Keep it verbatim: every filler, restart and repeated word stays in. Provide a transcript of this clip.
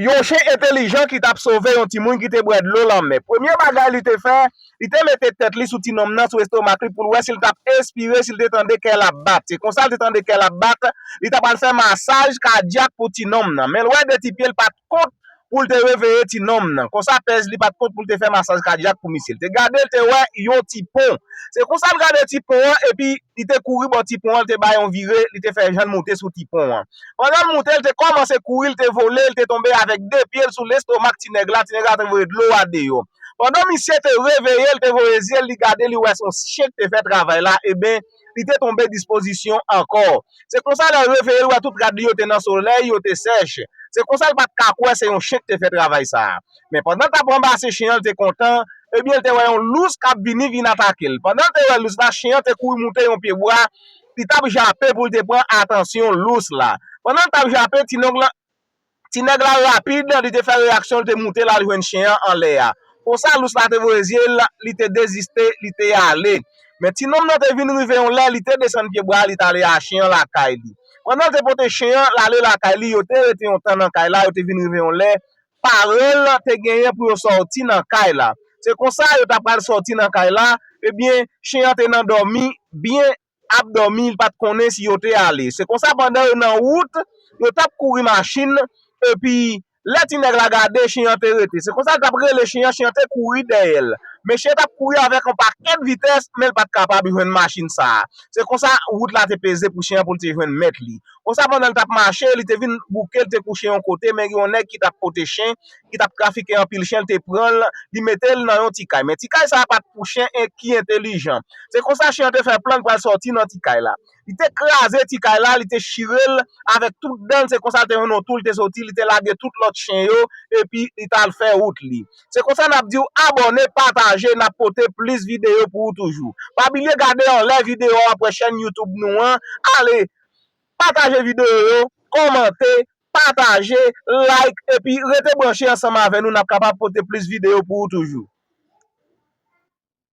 Yon chen entelijan ki t ap sove yon timoun ki te bwè dlo lanmè. Premye bagay li te fè, li te mete tèt li sou ti nonm nan, sou estomak li, pou l wè si l t ap espire, si l te tande kè l ap bat. Se konsa l te tande kè l ap bat, li t ap al fè masaj kadyak pou ti nonm nan. Men l wè de ti pye l pa t kont pou l te reveye ti nonm nan. Konsa pèz li pa t kont pou l te fè masaj kadyak pou misye. L te gade, l te wè yon ti pon. Se konsa l gade ti pon an, epi li te kouri bò ti pon an, l te bay yon vire, li te fè jan l moute sou ti pon an. Pandan l moute, l te kòmanse kouri, l te vole, l te tonbe avèk de pye l sou lestomak ti nèg la, ti nèg la te voye dlo a deyò. Pandan misye te reveye, l te voye zye l, li gade, li wè se yon chen k te fè travay la, ebyen, li te tonbe dispozisyon ankò. Se konsa lè l reveye, l wè tout rad li yo te nan solèy, yo te sèch. Se konsa l pa t ka kwè se yon chen k te fè travay sa a. Men pandan l t ap ranmase chen an, l te kontan, ebyen, l te wè yon lous k ap vini vin atake l. Pandan l te wè lous la, chen an te kouri moute yon pyebwa, li t ap jape pou l te pran atansyon lous la. Pandan l t ap jape, ti nonm lan, ti nèg la rapid, li te fè reyaksyon, li te moute l al jwenn chen an anlè a. Konsa, lous la te voye zye l, li te deziste, li te ale. Men ti nonm nan te vin rive yon lè, li te desann pyebwa a, li t ale a chen an lakay li. Pandan l te pote chen an, l ale lakay li, yo te rete yon tan nan kay la, yo te vin rive yon lè, paran l te genyen pou yo sòti nan kay la. Se konsa, yo t ap pral sòti nan kay la, ebyen, chen an te nan dòmi, byen ap dòmi, li pa t konnen si yo te ale. Se konsa, pandan yo nan wout, yo t ap kouri machin, epi lè ti nèg la gade, chen an te rete. Se konsa, l t ap rele chen an, chen an te kouri dèyè l. Men chen an t ap kouri avèk yon pakèt vitès, men l pa t kapab jwenn machin sa a. Se konsa, wout la te peze pou chen an pou l te jwenn mèt li. Konsa, pandan l t ap mache, li te vin bouke, l te kouche yon kote, men gen yon nèg ki t ap pote chen, ki t ap trafike anpil chen, l te pran l, li mete l nan yon ti kay. Men ti kay sa a pa t pou chen en- ki entelijan. Se konsa chen an te fè plan l pral sòti nan ti kay la. Li te kraze ti kay la, li te chire l avèk tout dan l, se konsa l te jwenn yon twou, l te soti, li te lage tout lòt chen yo, epi li t al fè wout li. Se konsa n ap di w abòne, pataje, n ap pote plis videyo pou ou toujou. Pa bliye gade anlè videyo a, pwen chèn YouTube nou an, ale pataje videyo yo, kòmante, pataje, like, epi rete branche ansanm avè nou, n ap kapab pote plis videyo pou ou toujou.